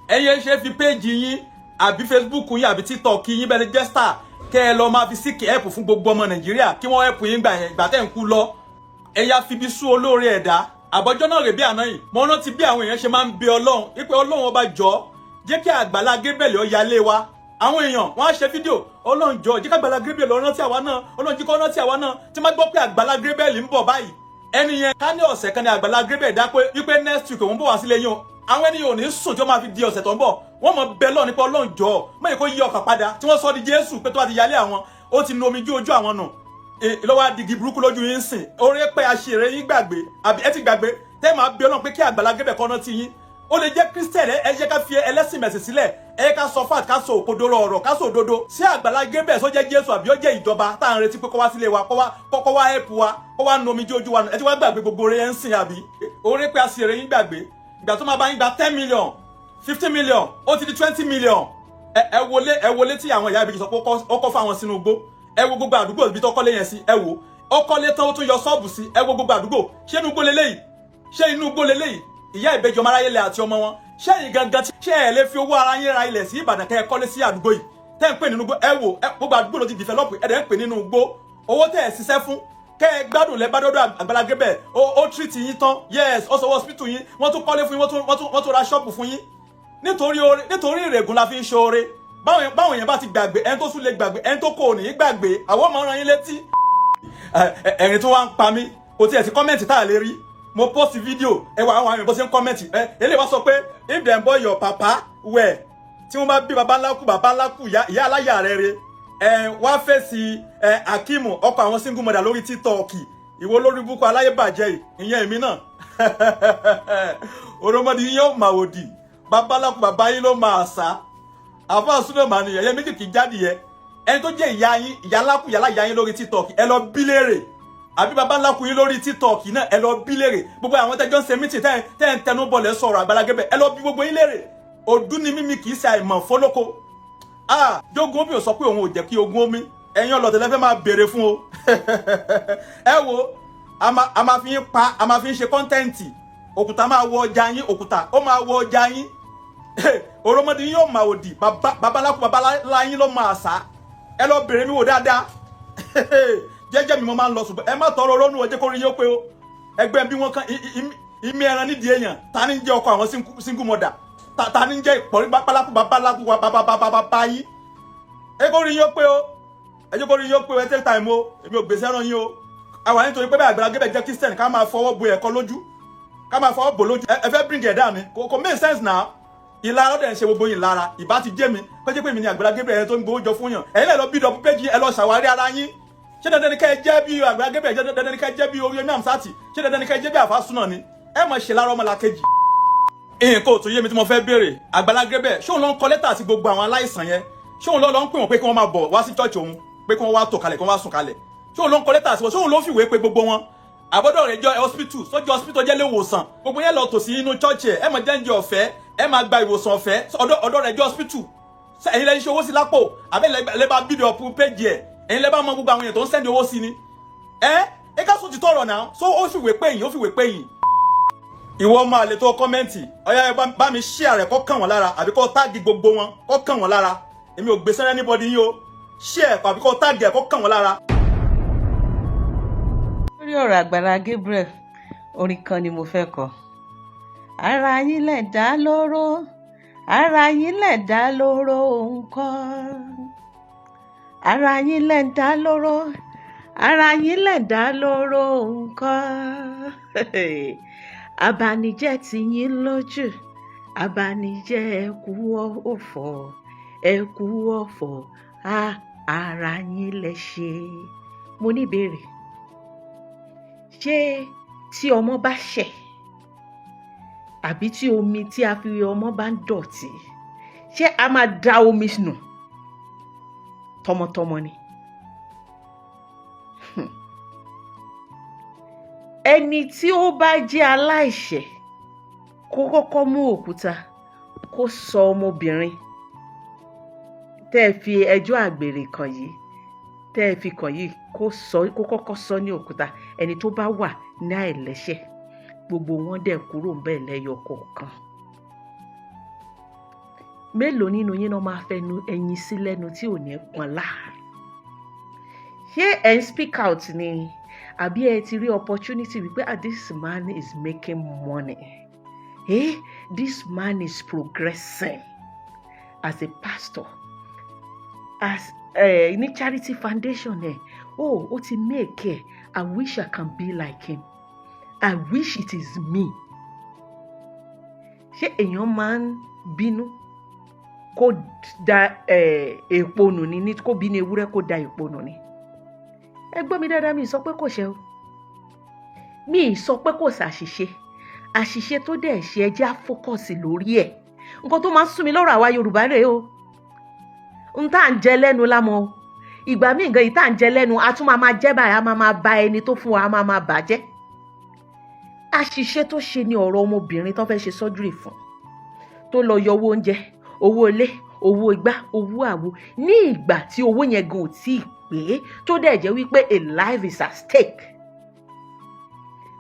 Ẹ̀yin ṣe fi péèjì yín àbí Facebook yín àbí TikTok yín bẹ́ẹ̀ jẹ́ star, kẹ́ ẹ lọ máa fi seek help fún gbogbo ọmọ Nàìjíríà, kí wọ́n help yín gbà yẹn ìgbà tẹ́ ń kú lọ. Ẹ̀yà fibi sú olóore ẹ̀dá. Àbọ̀jọ́ náà rè bí àná yìí, mo rántí bí àwọn èèyàn ṣe máa ń bẹ Ọlọ́run wípé Ọlọ́run ọba, jọ jẹ́ kí Àgbàlá Gabriel ó yálé wa. Àwọn èèyàn wọ́n á ṣe fídíò, Ọlọ́run jọ jẹ́ kí Àgbàlá Gabriel ó rántí àwa náà, Ọlọ́run jẹ́ kó rántí àwa náà. Tí má gbọ́ pé Àgbàlá Gabriel ń bọ̀ báyìí, ẹni yẹn ká ní ọ̀sẹ̀ kan ní Àgbàlá Gabriel dá pé wípé next week òun bọ̀ wá sílé yín o, àwọn ẹni yóò ní sùn tí ó máa fi di ọ̀sẹ̀ tó ń bọ̀. Wọ́n mọ̀ bẹ́ẹ̀ lọ nípa Ọlọ́run jọ mọ̀ kó yí ọkàn padà tí wọ́n sọ di Jésù pé tó bá ti yálé àwọn, ó ti nu omi ojú àwọn nù lọ́wọ́ adigi burúkú lójú yín sìn. Orí pé aṣèré yín gbàgbé àbí ẹ ti gbàgbé tẹ́ máa bí Ọlọ́run pé kí Àgbàlá Gabriel kọ́ rántí yín. Ó lè jẹ́ Christian, ẹ jẹ́ ká fi ẹlẹ́sìn mẹ̀sìn sílẹ̀, ẹ jẹ́ ká sọ fat, ká sọ òkodoro ọ̀rọ̀, ká sọ òdodo sí Àgbàlá Gabriel. Sọ jẹ́ Jésù àbí ó jẹ́ ìjọba tá à ń retí pé kó wá sílé wa, kó wá kọ́kọ́ wá help wa, kó wá nu omijé ojú wa nù? Ẹ ti wá gbàgbé gbogbo oore ẹ̀ ń sìn àbí? Orí pé aṣèré yín gbàgbé ìgbà tó máa bá yín gba 10 million, 50 million, ó ti di 20 million. Ẹ wọlé, ẹ wọlé tí àwọn ìyá ìbejì sọ pé ó kọ́ fáwọn sínú igbó. Ẹ wo gbogbo àdúgbò ibi tó kọ́lé yẹn sí. Ẹ wo, ó kọ́lé tán, ó tún yọ ṣọ́ọ̀bù sí. Ẹ wo gbogbo àdúgbò. Ṣé inú igbó leléyìí? Ṣé inú igbó leléyìí? Ìyá ìbejì ọmọ aráyé lẹ àti ọmọ wọn, ṣé ẹ̀yin gangan tí ṣé ẹ lè fi owó ara yín ra ilẹ̀ sí Ìbàdàn, kẹ́ ẹ kọ́lé sí àdúgbò yìí tẹ́ ń pè nínú igbó? Ẹ wo gbogbo àdúgbò ló ti develop, ẹ dẹ̀ ń pè nínú igbó. Owó tẹ́ ẹ ṣiṣẹ́ fún kẹ́ ẹ gbádùn lẹ bá dọ́dọ̀ Àgbàlá Gabriel, ó treat yín tán. Yes, ó sanwó hospital yín, wọ́n tún kọ́lé fún yín, wọ́n tún ra ṣọ́ọ̀bù fún yín. Nítorí oore, nítorí ìrègùn la fi ń ṣoore. Báwọn èèyàn bá ti gbàgbé, ẹni tó sún lè gbàgbé, ẹni tó kò ní gbàgbé, àwọn ọmọ ràn yín létí. Ẹ̀rín tó wá ń pa mí, kò tiẹ̀ sí comment tá a lè rí. Mo post fídíò, ẹ wà àwọn àmì bó ṣe ń comment. Ẹ eléyìí wá sọ pé if dem born your papa well, tí wọ́n bá bí baba ńlá kú, baba ńlá kú ìyá aláya rẹ̀ re. Ẹ wá fèsì ẹ Akimu, ọkọ àwọn single mother lórí TikTok, ìwọ lórí búkọ aláyébàjẹ́ yìí, ìyẹn èmi náà òròmọdé yín yóò máa wòdì, babaláku bàbá yín ló máa sá àfa súnà màá nìyẹn ẹyẹ méjì kì í jáde yẹ. Ẹni tó jẹ́ ìyá yín, ìyá ńlá kú, ìyá láyà yín lórí TikTok, ẹ lọ bí léèrè, àbí baba ńlá kú yín lórí TikTok náà, ẹ lọ bí léèrè. Gbogbo àwọn tẹjọ ń ṣe mítì tẹ́ ń tẹnu bọ̀lẹ̀ sọ̀rọ̀ Àgbàlá Gabriel, ẹ lọ bí gbogbo yín léèrè. Òdú ni mímí, kì í ṣe àìmọ̀ fọlọ́kọ. Ah, jogun omi ò sọ pé òun ò jẹ́ kí ogun omi ẹ̀yin ọlọ́tẹ̀lẹ́ fẹ́ máa béèrè fún o. Ẹ wo, a máa fi ń pa, a máa fi ń ṣe content. Òkúta máa wọ ọjà yín, òkúta ó máa wọ ọjà yín. Òròmọdé yín yóò máa òdì, babaláku babalá yín ló máa sá. Ẹ lọ bèrè mi wò dáadáa. Jẹ́jẹ́ mi mo máa ń lọ, ṣùgbọ́n ẹ má tọrọ ronú ọjọ́ kó rí yín ó pé o. Ẹgbẹ́ bí wọ́n kan ìmí ẹran nídìí èèyàn. Ta ni ń jẹ́ ọkọ àwọn single mother? Ta ni ń jẹ́ ìpọ̀rí pálákú babaláku bababababa yín? Ẹ kó rí yín ó pé o, ẹ jẹ́ kó rí yín ó pé o. Ẹ take time o, èmi ò gbèsè ẹran yín o. Àwa nítorí pé bẹ́ẹ̀ Àgbàlá Gabriel jẹ́ Christian, ká máa fọwọ́ bo ẹ̀kọ́ lójú, ká máa fọwọ́ bò lójú. Ẹ fẹ́ bring it down ni, kò make sense now. Ìlara ọdẹ ń ṣe gbogbo yìí lára. Ìbá ti jẹ́ mi kó jẹ́ pé mi ni Àgbàlá Gabriel tó ń gbowó jọ fún yàn, ẹ̀yin lè lọ bí dọ̀bù péjì, ẹ lọ ṣàwárí ara yín. Ṣé dandan ni ká ẹ jẹ́ bí Àgbàlá Gabriel? Jẹ́ dandan ni ká ẹ jẹ́ bí Oríyọmí Hamzat? Ṣé dandan ni ká ẹ jẹ́ bí àfàsúnà ni? Ẹ mọ̀ ṣe lára ọmọlàkejì. Nǹkan ò tún yé mi tí mo fẹ́ béèrè. Àgbàlá Gabriel, ṣé òun ló ń kọ lẹ́tà sí gbogbo àwọn aláìsàn yẹn? Ṣé òun ló lọ ń pè wọ́n pé kí wọ́n máa bọ̀ wá sí church òun, pé kí wọ́n wá tò kalẹ̀, kí wọ́n wá sùn kalẹ̀? Ṣé òun ló ń kọ lẹ́tà sí wọn? Ṣé òun ló fìwé pé gbogbo wọn? Àbọ̀dọ̀ rẹ̀ jọ hospital, sọ́jọ́ hospital jẹ́ léwòsàn, gbogbo yẹn lọ tò sí inú church ẹ̀, ẹ máa jẹ́ oúnjẹ ọ̀fẹ́, ẹ máa gba ìwòsàn ọ̀fẹ́. Ọ̀dọ̀ rẹ̀ jọ hospital. Ẹ̀yin lẹ́yìn ṣe owó sí lápò, àbẹ́ lẹ́ bá build up page ẹ̀? Ẹ̀yin lẹ́ bá mọ gbogbo àwọn èèyàn tó ń send owó sí ni? Ẹ ká sùn ti tọrọ náà. So ó fìwé pé yín, ó fìwé pé yín. Ìwọ máa lè tó comment, ọ̀yá, ẹ bá mi share rẹ̀ kó kàn wọ́n lára, àbí kó tag gbogbo wọn kó kàn wọ́n lára. Èmi ò gbé sẹ́rẹ́ anybody yín o. Share àbí kó tag ẹ̀ kó kàn wọ́n lára. Lórí ọ̀rọ̀ Àgbàlá Gabriel, orin kan ni mo fẹ́ kọ. Ara yín lẹ̀ dá lóró, ara yín lẹ̀ dá lóró nǹkan, ara yín lẹ̀ dá lóró, ara yín lẹ̀ dá lóró nǹkan. Abanijẹ́ ti yín lójú, abanijẹ́, ẹ kú ọ̀fọ̀, ẹ kú ọ̀fọ̀, ara yín lẹ ṣe. Mo ní ìbéèrè: ṣé tí ọmọ bá ṣẹ̀, àbí tí omi tí a fi wẹ ọmọ bá ń dọ̀tí, ṣé a máa da omi nù tọmọtọmọ ni? Ẹni tí ó bá jẹ́ aláìṣẹ̀ kó kọ́kọ́ mú òkúta kó sọ ọmọbìnrin. Tẹ́ ẹ fi ẹjọ́ àgbèrè kàn yìí, tẹ́ ẹ fi kàn yìí, kó sọ, kó kọ́kọ́ sọ ní òkúta ẹni tó bá wà ní àìlẹ́ṣẹ̀. Gbogbo wọn dẹ̀ kúrò ń bẹ̀ lẹ́yọ kọ̀ọ̀kan. Mélòó nínú yín náà máa fẹnu ẹyin sí lẹ́nu tí ò ní pọn lá? Ṣé ẹ̀ ń speak out ni, àbí ẹ ti rí opportunity wípé, "Ah, this man is making money, eh, this man is progressing as a pastor, as ní charity foundation ẹ, oh, ó ti make ẹ. I wish I can be like him. I wish it is me"? Ṣé èèyàn máa ń bínú kó da èèpo nù ní kó bínú ewúrẹ́ kó da èèpo nù ni? Ẹ gbọ́ mi dáadáa, mi sọ pé kò ṣe o, mi sọ pé kò ṣàṣìṣe. Àṣìṣe tó dẹ̀ ṣe, ẹ jẹ́ á focus lórí ẹ̀. Nǹkan tó máa ń sún mi lọ́rọ̀ àwa Yorùbá rèé o. N tá à ń jẹ lẹ́nu lámọ́ o. Ìgbà míì gan, yìí tá à ń jẹ lẹ́nu, a tún máa máa jẹ́ báyìí, a máa máa ba ẹni tó fún wa, a máa máa bàjẹ́. Àṣìṣe tó ṣe ni ọ̀rọ̀ ọmọbìnrin tó fẹ́ ṣe surgery fún, tó lọ yọ owó oúnjẹ, owó ilé, owó igbá, owó àwo, ní ìgbà tí owó yẹn gan ò tí ì pé, tó dẹ̀ jẹ́ wípé a life is at stake.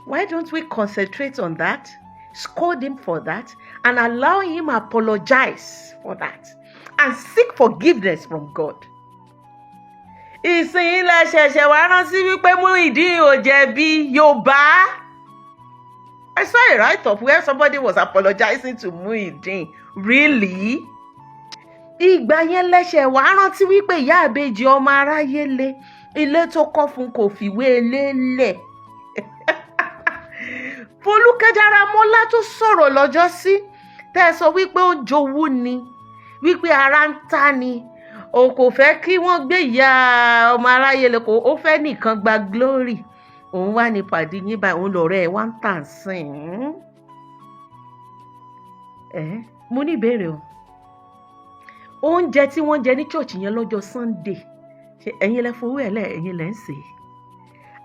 Why don't we concentrate on that, scold him for that and allow him apologize for that and seek forgiveness from God? Ìsìn ilẹ̀ ṣẹ̀ṣẹ̀ wá rántí wípé Muyideen ò jẹ̀bi. Yorùbá, I saw a write-up where somebody was apologizing to Muyideen. Really? Ìgbà yẹn lẹ́sẹ̀ wá rántí wípé ìyá àbèjì ọmọ aráyé le, ilé tó kọ́ fún kò fìwé ilé lẹ̀. Folúkẹ́ Dáramọ́lá tó sọ̀rọ̀ lọ́jọ́sí, tẹ́ ẹ sọ wípé ó jowú ni, wípé ara ń ta ni, o kò fẹ́ kí wọ́n gbé ìyá ọmọ aráyé lè kó, ó fẹ́ nìkan gba glory. Òun wá ní pàdé yín báyìí, òun lọ̀rẹ́ ẹ̀ wá ń tà sìn ẹ́. Mo ní ìbéèrè o. Oúnjẹ tí wọ́n jẹ ní church yẹn lọ́jọ́ Sunday, ṣe ẹ̀yin lẹ fowó ẹ̀ lẹ̀, ẹ̀yin lẹ ń sè é,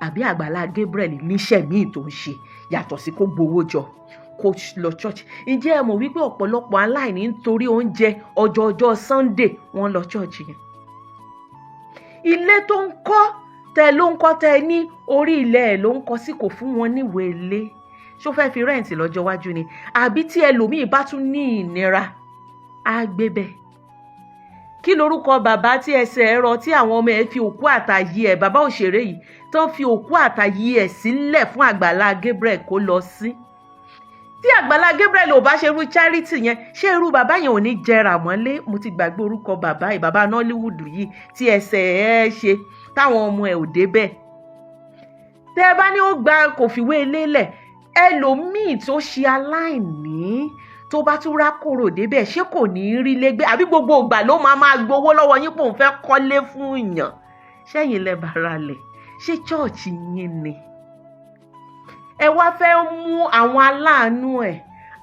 àbí Àgbàlá Gabriel níṣẹ́ míì tó ń ṣe yàtọ̀ sí kó gbowó jọ kó lọ church? Ǹjẹ́ ẹ mọ̀ wípé ọ̀pọ̀lọpọ̀ aláìní, nítorí oúnjẹ ọjọ́ọjọ́ Sunday, wọ́n lọ church yẹn? Ilé tó ń kọ́, tẹ ló ń kọ́, tẹ ní orí ilẹ̀ ẹ̀ ló ń kọ́ sí, kò fún wọn níwèé ilé. Ṣó fẹ́ fi rent lọ́jọ́ iwájú ni, àbí tí ẹlòmíì bá tún ní ìnira á gbé bẹ́ẹ̀? Kí lorúkọ bàbá tí ẹsẹ̀ ẹ rọ, tí àwọn ọmọ ẹ fi òkú àtàyè ẹ, bàbá òṣèré yìí, tó ń fi òkú àtàyè ẹ sílẹ̀ fún Àgbàlá Gabriel kó lọ sí? Tí Àgbàlá Gabriel ò bá ṣe irú charity yẹn, ṣé irú bàbá yẹn ò ní jẹrà mọ́lé? Mo ti gbàgbé orúkọ bàbá yìí, bàbá Nollywood yìí tí ẹsẹ̀ ẹ ṣe táwọn ọmọ ẹ ò débẹ̀. Tẹ́ ẹ bá ní ó gba kò fìwé ilé lẹ̀, ẹlòmíì tó ṣe aláìní tó bá tún rákòrò débẹ̀, ṣé kò ní í rí lẹ́gbẹ́? Àbí gbogbo ìgbà ló máa máa gbowó lọ́wọ́ yín pò ń fẹ́ kọ́lé fún yàn? Ṣẹ́yìn lẹ bára lẹ̀? Ṣé church yín ni? Ẹ wá fẹ́ mú àwọn aláàánú ẹ̀,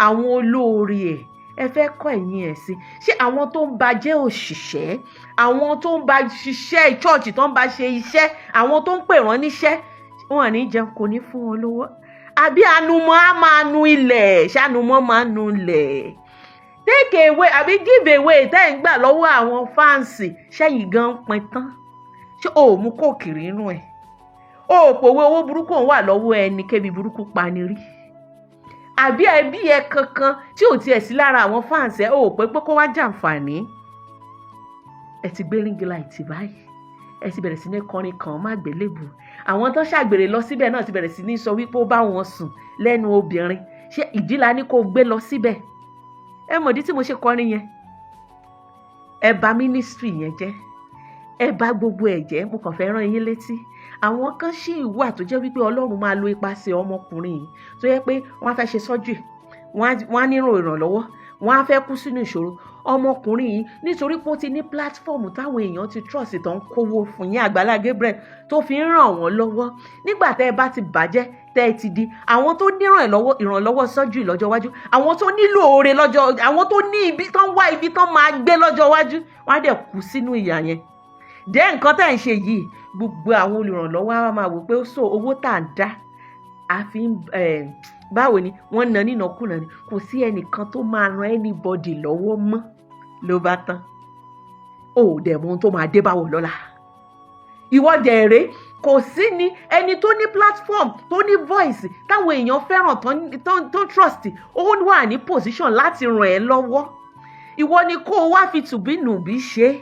àwọn olóore ẹ̀, ẹ fẹ́ kọ́ ẹ̀yìn ẹ̀ sí. Ṣé àwọn tó ń ba jẹ́ òṣìṣẹ́, àwọn tó ń ba ṣiṣẹ́ church, tó ń ba ṣe iṣẹ́, àwọn tó ń pè wọ́n níṣẹ́, wọn ní jẹun, kò ní fún wọn lówó? Àbí anumọ́ á máa nu ilẹ̀? Ṣànumọ́ máa nu ilẹ̀? Take away àbí give away tẹ́ ń gbà lọ́wọ́ àwọn fans, ṣẹ́yìn gan pin tán? Ṣé o ò mú kóòkìrì inú ẹ̀? O ò pòwe owó burúkú òun wà lọ́wọ́ ẹni kébi burúkú pani rí? Àbí ẹbí ẹ kankan tí ò tiẹ̀ sí lára àwọn fans ẹ, o ò pé pé kó wá jàǹfààní? Ẹ ti gbé ring light báyìí, ẹ ti bẹ̀rẹ̀ sí ní kọrin kàn má gbélébù. Àwọn tó ṣàgbèrè lọ síbẹ̀ náà ti bẹ̀rẹ̀ sí ní sọ wípé ó bá wọn sùn lẹ́nu obìnrin. Ṣé ìdí la ní kó gbé lọ síbẹ̀? Ẹ mọ̀dí tí mo ṣe kọrin yẹn. Ẹ bà ministry yẹn jẹ́, ẹ bà gbogbo ẹ̀ jẹ́. Mo kàn fẹ́ rán yín létí, àwọn kan ṣì wà tó jẹ́ wípé Ọlọ́run máa lo ipasẹ̀ ọmọkùnrin yìí, tó yẹ pé wọ́n á fẹ́ ṣe surgery, wọ́n á nílò ìrànlọ́wọ́, wọ́n á fẹ́ kú sínú ìṣòro. Ọmọkùnrin yìí, nítorí pé ó ti ní platform táwọn èèyàn ti trust, tó ń kówó fún yín, Àgbàlá Gabriel, tó fi ń ràn wọ́n lọ́wọ́. Nígbà tẹ́ ẹ bá ti bàjẹ́, tẹ́ ẹ ti di àwọn tó ní ìrànlọ́wọ́ surgery lọ́jọ́ iwájú, àwọn tó nílò oore lọ́jọ́, àwọn tó ní ibi tó ń wá, ibi tó máa gbé lọ́jọ́ iwájú, wọ́n á dẹ̀ kú sínú ìyà yẹn. Dẹ́ nǹkan tẹ́ ń ṣe yìí, gbogbo àwọn olùrànlọ́wọ́ á máa wò pé so owó tá à ń dá àfi ń báwo ni wọ́n ná nínàkúnà ni, kò sí ẹnìkan tó máa ran anybody lọ́wọ́ mọ́. Ló bá tán. O ò dẹ̀ mọ ohun tó máa dé báwọ̀ lọ́la. Ìwọ dẹ̀ẹ̀rẹ́, kò sí ni ẹni tó ní platform, tó ní voice, táwọn èèyàn fẹ́ràn, tó trust, ó wà ní position láti ràn ẹ́ lọ́wọ́. Ìwọ ni kó o wá fi tùbínùbí ṣe é.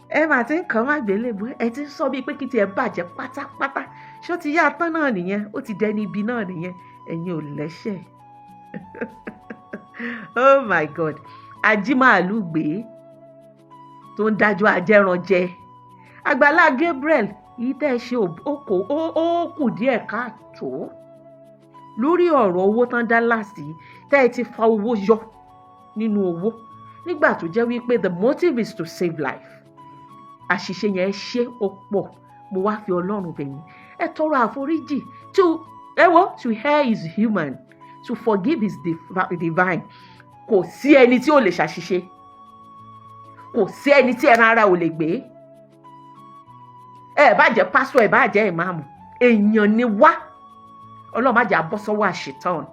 Ẹ máa ti ń kàn má gbélébú, ẹ ti ń sọ bíi pé kí tiẹ̀ bàjẹ́ pátápátá. Ṣé ó ti yá tán náà nìyẹn? Ó ti dẹni ibi náà nìyẹn. Ẹ̀yin ò lẹ́ṣẹ̀. Oh my God! Ajímàálù gbé tó ń dájọ́ ajẹ́ranjẹ. Àgbàlá Gabriel yìí tẹ́ ẹ ṣe, ó kù díẹ̀ káàtó lórí ọ̀rọ̀ owó tán dá láàsì, tẹ́ ẹ ti fa owó yọ nínú owó nígbà tó jẹ́ wípé the motive is to save life. Àṣìṣe yẹn ṣe ó pọ̀. Mo wá fi Ọlọ́run bẹ̀ yín, ẹ tọrọ àforíjì. To ẹ wo, to err is human, to forgive is divine. Kò sí ẹni tí ò lè ṣàṣìṣe, kò sí ẹni tí ẹran ara ò lè gbé. Ẹ bá jẹ́ pásítọ̀, ẹ bá jẹ́ ìmáàmù, èèyàn ni wá. Ọlọ́run má jẹ́ abọ́ sọ́wọ́ àṣetán.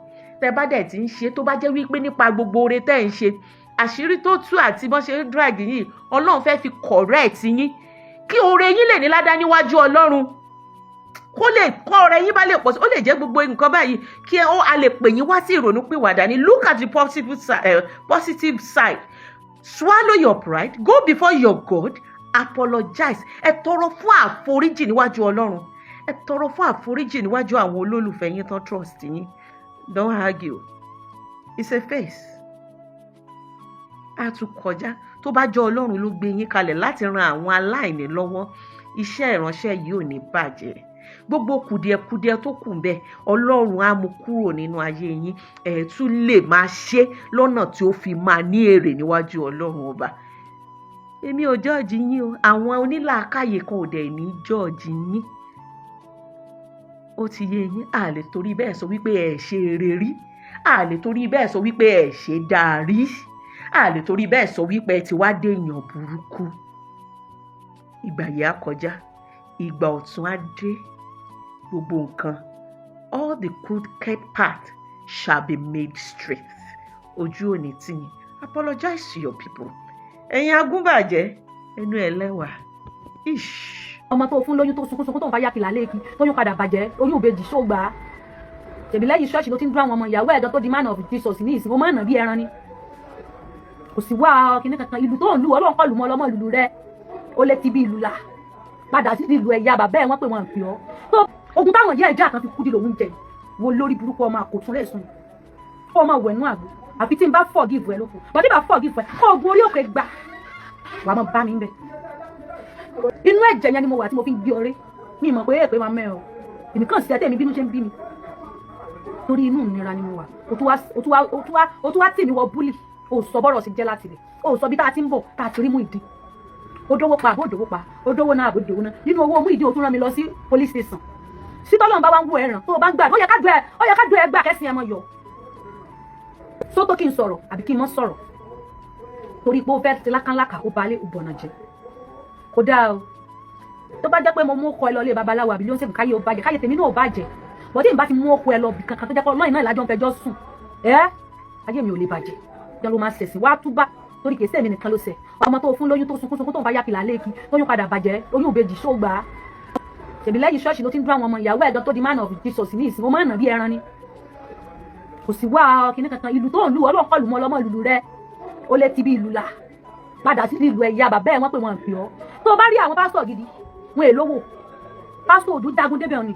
Tẹ́ bá dẹ̀ ti ń ṣe, tó bá jẹ́ wípé nípa gbogbo oore tẹ́ ń ṣe, àṣírí tó tú àti bọ́n ṣe ń drag yìí, Ọlọ́run fẹ́ fi correct yín kí oore yín lè ní ládá níwájú Ọlọ́run, kó lè kọ́ ọ̀rẹ́ yín bá lè pọ̀ sí. Ó lè jẹ́ gbogbo nǹkan báyìí kí ó a lè pè yín wá sí ìrònú pìwàdà ní. Look at the positive side. Swallow your pride, go before your God, apologize. Ẹ tọrọ fún àforíjì níwájú Ọlọ́run, ẹ tọrọ fún àforíjì níwájú àwọn olólùfẹ́ yín tán trust yín. Don't argue, it's a phase, á tún kọjá. Tó bá jẹ́ Ọlọ́run ló gbé yín kalẹ̀ láti ran àwọn aláìní lọ́wọ́, iṣẹ́ ìránṣẹ́ yìí ò ní bàjẹ́. Gbogbo kùdìẹ̀kudiẹ tó kù ń bẹ, Ọlọ́run á mú kúrò nínú ayé yín. Ẹ̀ tún lè máa ṣe lọ́nà tí ó fi máa ní èrè níwájú Ọlọ́run Ọba. Èmi ò judge yín o. Àwọn onílàákàyè kan ò dẹ̀ ní judge yín. Ó ti yé yín. A lè torí bẹ́ẹ̀ sọ wípé ẹ̀ ṣe eré rí, a lè torí bẹ́ẹ̀ sọ wípé ẹ̀ ṣe dáa rí, a lè torí bẹ́ẹ̀ sọ wípé ẹ ti wá déèyàn burúkú. Ìgbà yìí á kọjá, ìgbà ọ̀tun á dé. Gbogbo nǹkan, all the crooked path shall be made straight. Ojú òní tì yín. Apologize to your people. Ẹ̀yin agúnbàjẹ́, ẹnu ẹ̀ lẹ́wà. Ish. Ọmọ tó fún lóyún, tó sunkún sunkún, tó ń fa yákìlá lẹ́ẹ̀kì, tóyún padà bàjẹ́, oyún ìbejì, ṣó gbà á? Ṣèbí lẹ́yìn ṣọ́ọ̀ṣì ló ti ń dún àwọn ọmọ ìyàwó ẹ̀dọ́ tó di man of Jesus ní ìsìn. Ó máa ń nà bí ẹran ni, kò sí wá kíní kankan. Ìlú tó ń lù, Ọlọ́run kọ́ lù mọ́ ọlọ́mọ lùlù rẹ. Ó lé ti bí ìlú là padà sí ìlú ẹ̀yà bàbá ẹ̀. Wọ́n pè wọ́n pè ọ́ tó ogun táwọn ìyá ẹ̀já kan fi kú di lòún jẹ. Wo lórí burúkú ọmọ àkótún rẹ̀ sùn, kó ọmọ wẹ̀nú àgbo. Àfi tí n bá forgive ẹ lóko bọ́dí bá forgive ẹ, kó ogun orí òkè gbà wàá mọ bá mi ń bẹ̀. Inú ẹ̀jẹ̀ yẹn ni mo wà tí mo fi ń gbé ọrẹ́. Mi mọ̀ pé èpè máa mẹ́ ọ. Èmi kàn sí ẹ tẹ̀mí bínú ṣe ń bí mi torí inú ìnira ni mo wà. O tún wá tì mí wọ bully. O sọ bọ́rọ̀ sí jẹ́ láti rẹ̀, o sọ bí tá a ti ń bọ̀, tá a ti rí Muyideen. Ó dówó pa àbó dówó pa, ó dówó náà àbó dówó náà nínú owó Muyideen. O tún rán mi lọ sí police station. Sí tọ́lọ́run bá wá ń wọ ẹ̀ràn tó o bá ń gbà, ó yẹ ká dùn ẹ, ó yẹ ká dùn ẹ gbà kẹ́sìn ẹ mọ yọ sótó. Kí n sọ̀rọ̀ àbí kí n mọ́ sọ̀rọ̀? Torí pé ó fẹ́ ti lákànlákà, ó balẹ̀, ó bọ̀nà jẹ. Kò dáa o. Tó bá jẹ́ pé mo mú ọkọ ẹ lọ ilé babaláwo àbí ló ń ṣègùn, káyé ó bàjẹ́, káyé tèmi náà ó bàjẹ́. Bọ́dé ìbá ti mú ọkọ ẹ lọ bì kankan tó jẹ́ pé Ọlọ́run náà ìlàjọ ń fẹjọ́ sùn ẹ́, ayé mi ò lè bàjẹ́. Jẹ́ ló máa ṣẹ̀sìn wá túbá, torí kìí sẹ́mi nìkan ló ṣẹ̀. Ọmọ tó fún lóyún, tó sunkún sunkún, tó ń fa yákìlá lẹ́ẹ̀kì, tóyún padà bàjẹ́, oyún ìbejì, ṣó gbà á? Ṣèbí lẹ́yìn ṣọ́ọ̀ṣì ló ti ń dún àwọn ọmọ ìyàwó ẹ̀dọ́ tó di man of Jesus ní ìsìn. Ó máa ń nà bí ẹran ni, kò sí wá kíní kankan. Ìlú tó ń lù, Ọlọ́run kọ́ lù mọ́ ọlọ́mọ lùlù rẹ. Ó lé ti bí ìlú là padà sí ìlú ẹ̀yà bàbá ẹ̀. Wọ́n pè wọ́n pè ọ́. Tó o bá rí àwọn pásítọ̀ gidi, wọn èlówó. Pásítọ̀ òdú jagun débẹ̀ ni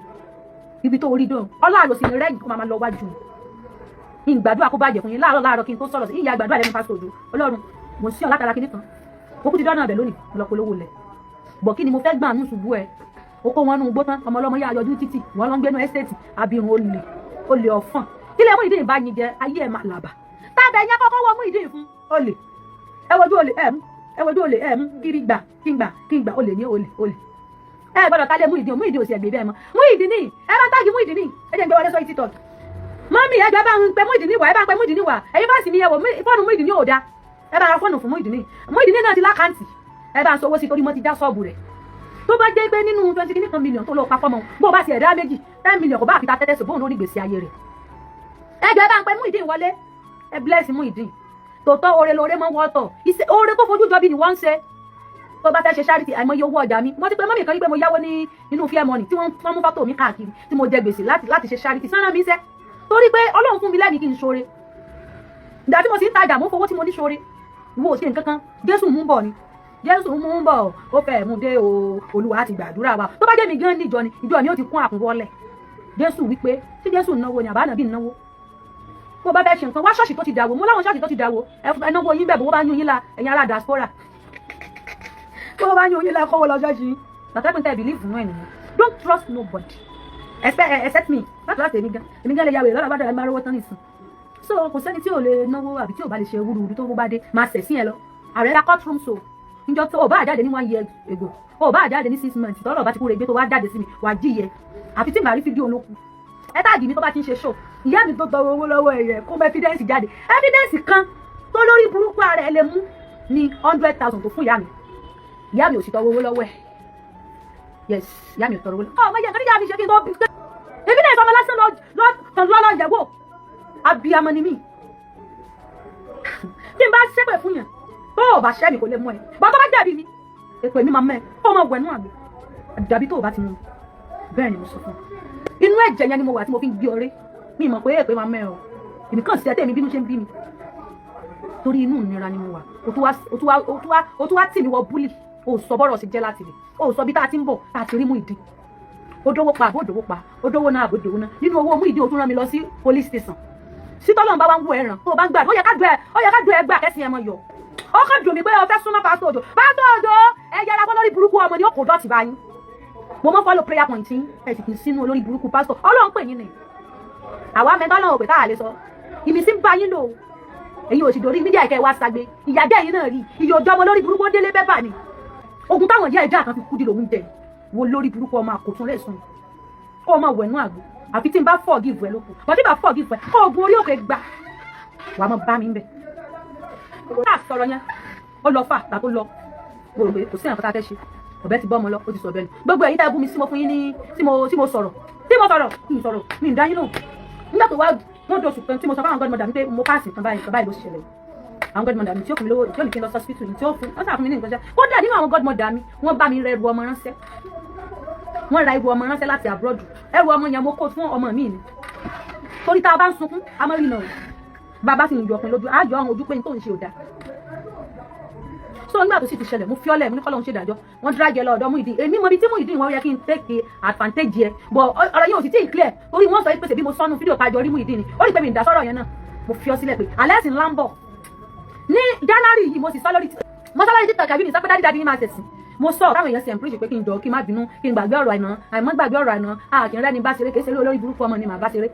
ibi tó rí dùn. Ọlọ́run sì ní rẹ́yìn kó máa lọ wájú. Ìgbàdúrà kó bàjẹ́ fún yín láàárọ̀ láàárọ̀ kí n tó sọ̀rọ̀ sí ìyá gbàdúrà lẹ́nu pásítọ̀ òdú. Ọlọ́run mo sí ọ látara kíní kan, mo kú ti dọ́nà ọ̀bẹ lónìí, mo lọ polówó lẹ̀ bọ̀. Kí ni mo fẹ́ gbà nù ṣubú ẹ? O kó wọn nù gbó tán, ọmọ ọlọ́mọ yá yọjú títì, wọn lọ ń gbénu estate. Abirùn, olè, olè ọ̀fọ̀n. Kílẹ̀ Muyideen bá yin jẹ, ayé ẹ̀ máa làbà tábẹ̀ yẹn kọ́kọ́ wọ Muyideen fún olè. Ẹ wojú olè ẹ mú, ẹ wojú olè ẹ mú. Kiri gbà kí n gbà kí n gbà. Olè ní olè olè. Ẹ gbọ́dọ̀ tálé Muyideen. Muyideen ò sì ẹ̀gbẹ́ bẹ́ẹ̀ mọ́. Muyideen ní ẹ bá ń tag Muyideen ní. Ẹ jẹ́ ń gbé wọlé sórí TikTok. Mummy, ẹgbẹ́ bá ń pe Muyideen wá, ẹ bá ń pe Muyideen wá. Ẹ̀yin bá sì ní ẹ wò, fóònù Muyideen ò da. Ẹ bá ra fóònù fún Muyideen. Muyideen náà ti l'account, ẹ bá ń sọ owó sí torí mo ti já ṣọ́ọ̀bù rẹ̀. Tó bá jẹ́ pé nínú 20 kìíní kan million tó lọ pa fọ́mọ, bó o bá ti ẹ̀dá méjì, 10 million kò bá àfi ta tẹ́tẹ́ sọ bóun lórí gbèsè ayé rẹ̀. Ẹgbẹ́ bá ń pe Muyideen wọlé. Ẹ bless Muyideen. Tòótọ́, oore lóore mọ́ wọ́tọ̀. Oore tó fojú jọ bí ni wọ́n ń ṣe. Tó bá fẹ́ ṣe charity, àìmọye owó ọjà mi. Wọ́n ti pé mummy kan rí pé mo yáwó ní inú fair money tí wọ́n mú fọ́tò mi káàkiri, tí mo jẹ gbèsè láti ṣe charity sánà mi sẹ́, torí pé Ọlọ́run fún mi lẹ́mìí kí n ṣoore. Ìgbà tí mo sì ń tajà, mo ń fowó tí mo ní ṣoore. Ìwọ ò ṣe nǹkan kan. Jésù mú bọ̀ ni, Jésù mú bọ̀, ó fẹ́ mú dé o. Olúwa ti gbàdúrà wa. Tó bá jẹ́ mi gan níjọ ni, ìjọ mi ó ti kún àkúnwọ́lẹ̀. Jésù wípé tí Jésù náwó ni àbá nàbí náwó. Bó bá fẹ́ ṣe nǹkan, wá ṣọ́ọ̀ṣì tó ti dàwó. Mo láwọn ṣọ́ọ̀ṣì tó ti dàwó. Ẹ náwó yín bẹ́ẹ̀. Bó bá yún yín la, ẹ̀yin ará diaspora, bó bá yún yín la, kọ́wọ́ lọ ṣọ́ọ̀ṣì. Tàtẹ́kùn tẹ́ believe nínú ẹ̀ nìyẹn. Don't trust nobody except me. Láti èmi gan lè ya wèrè lọ́la bá dàgbà máa rówó tán nìsín. So kò sẹ́ni tí ò lè náwó àbí tí ò bá lè ṣe wúruwúru. Tó bá dé, máa sẹ̀ sí ẹ lọ. Ààrẹ ra courtroom, so níjọ́ tó o bá jáde ní one year ago, o bá jáde ní 6 months, tọ́lọ̀ bá ti kúrò, ẹgbẹ́ tó wá jáde sí mi, wàá jíyẹ. Àfi tí màá rí fídíò olókù. Ẹ tag mi tó bá ti ń ṣe show. Ìyá mi tó tọrọ owó lọ́wọ́ ẹ̀yẹ kó mọ evidence jáde. Evidence kan tó lórí burúkú ara ẹ lè mú ní 100,000 tó fún ìyá mi. Ìyá mi ò sì tọrọ owó lọ́wọ́ ẹ̀. Yes, ìyá mi ò tọrọ owó lọ́wọ́. Ọmọ yẹn kan níjà mi ṣe kí n tó bí evidence ọmọ lásán lọ lọ́lọ́ ìyàwó. Abiyamọ ni mí. Tí n bá ṣépè fún yàn, tó o bá ṣẹ́ mi, kò lè mú ẹ bá. Tó bá jẹ̀bi mi, èpè mi máa mẹ́ ẹ kó o máa wẹ̀nú àgbẹ̀ àdàbí tó o bá ti mú mi. Bẹ́ẹ̀ ni mo sọ fún ẹ. Inú ẹ̀jẹ̀ yẹn ni mo wà tí mo fi ń gbé ọrẹ́. Mi mọ̀ pé èpè máa mẹ́ ọ. Èmi kàn sí ẹ tẹ́mi bínú ṣe ń bí mi, torí inú ìnira ni mo wà. O tún wá tì mí wọ bully. O sọ bọ́rọ̀ sí jẹ́ láti rè. O sọ bí tá a ti ń bọ̀, tá a ti rí Muyideen. Ó dówó pa àbó dówó pa, ó dówó náà àbó dówó náà. Nínú owó Muyideen, o tún rán mi lọ sí police station. Sí tọ́lọ́run bá wá ń wo ẹ̀ràn tó o bá ń gbà, ó yẹ ká dùn ẹ, ó yẹ ká dùn ẹ gbà kẹ́sìn ẹ mọ yọ. Ó kàn dùn mí pé o fẹ́ súnmọ́ Pásítọ̀ Òjò. Pásítọ̀ Òjò, ẹ yẹra fún lórí burúkú ọmọ ni ó kò dọ̀tí báyìí. Mo mọ́ follow prayer point yín. Ẹ sì kì í sínú olórí burúkú pásítọ̀. Ọlọ́run pè yín ni àwa mẹ́ta. Ọlọ́run ò pè tá a lè sọ ìmísí ń bá yín lò. Èyí ò sì dórí media ìkẹ́ wa sagbe ìyájẹ́ yín náà rí ìyè òjò ọmọ lórí burúkú. Ó délé bẹ́bà ni ogun táwọn ìyá ẹja kan fi kú di lòún jẹ. Wo lórí burúkú ọmọ àkótún rẹ̀ sùn, kó o máa wẹ̀nú àgbo. Àfi tí n bá forgive ẹ lóko bọ́, tí n bá forgive ẹ, kó ogun orí òkè gbà wàá mọ bá mi ń bẹ̀. Tá a sọ̀rọ̀ yẹn, ó lọ fà tà tó lọ. Mo rò pé kò sí nǹkan tá a fẹ́ ṣe. Ọ̀bẹ ti bọ́ ọmọ lọ, ó ti sọ bẹ́ẹ̀ ni. Gbogbo ẹ̀yin tá ẹ bú mi sí, mo fún yín ní tí mo sọ̀rọ̀, tí mo sọ̀rọ̀, mi sọ̀rọ̀, mi ń dá yín lóhùn. Nígbà tó wá wọ́n dọ̀sùn kan tí mo sọ fáwọn godmother mi pé mo pass nǹkan báyìí, nǹkan báyìí ló ṣẹlẹ̀. Àwọn godmother mi tí ó fún mi lówó, tí ó ní kí n lọ hospital, tí ó fún wọ́n sà fún mi ní nǹkan ṣe. Kódà nínú àwọn godmother mi, wọ́n bá mi rẹ ẹrù ọmọ ránṣẹ́. Wọ́n ra ẹrù ọmọ ránṣẹ́ láti abroad. Ẹrù ọmọ yẹn, mo kó fún ọmọ mi ni, torí tá a bá ń sunkún, a máa rí nà o. Bàbá sì ń yọ ọpin lójú, á yọ ọrùn ojú pé n tó ń ṣe ò dáa. So nígbà tó sì ti ṣẹlẹ̀, mo fi ọ́lẹ̀, mo ní kọ́lọ́hún ṣe ìdájọ́. Wọ́n drag ẹ lọ ọ̀dọ̀ Muyideen. Èmi mọ ibi tí Muyideen wọn yẹ kí n take advantage ẹ, but ọ̀rọ̀ yìí ò sì tí ì clear, torí wọ́n sọ pé bí mo sọnù fídíò pàjọ rí Muyideen ni. Ó rí pé mi ń dá sọ́rọ̀ yẹn náà. Mo fi ọ sílẹ̀ pé alẹ́ sì ńlá ń bọ̀ ní January yìí. Mo sì sọ lórí, mo sọ lórí TikTok àbí mi sọ pé daddy daddy ní máa ṣẹ̀sìn. Mo sọ táwọn èèyàn sì encourage pé kí n jọ, kí n má bínú, kí n gbàgbé ọ̀rọ̀ àìná, àìmọ́ gbàgbé ọ̀rọ̀ àìná. A kì í rẹ́ni bá ṣeré, kì í ṣeré. Olórí burúkú ọmọ ni màá bá ṣeré,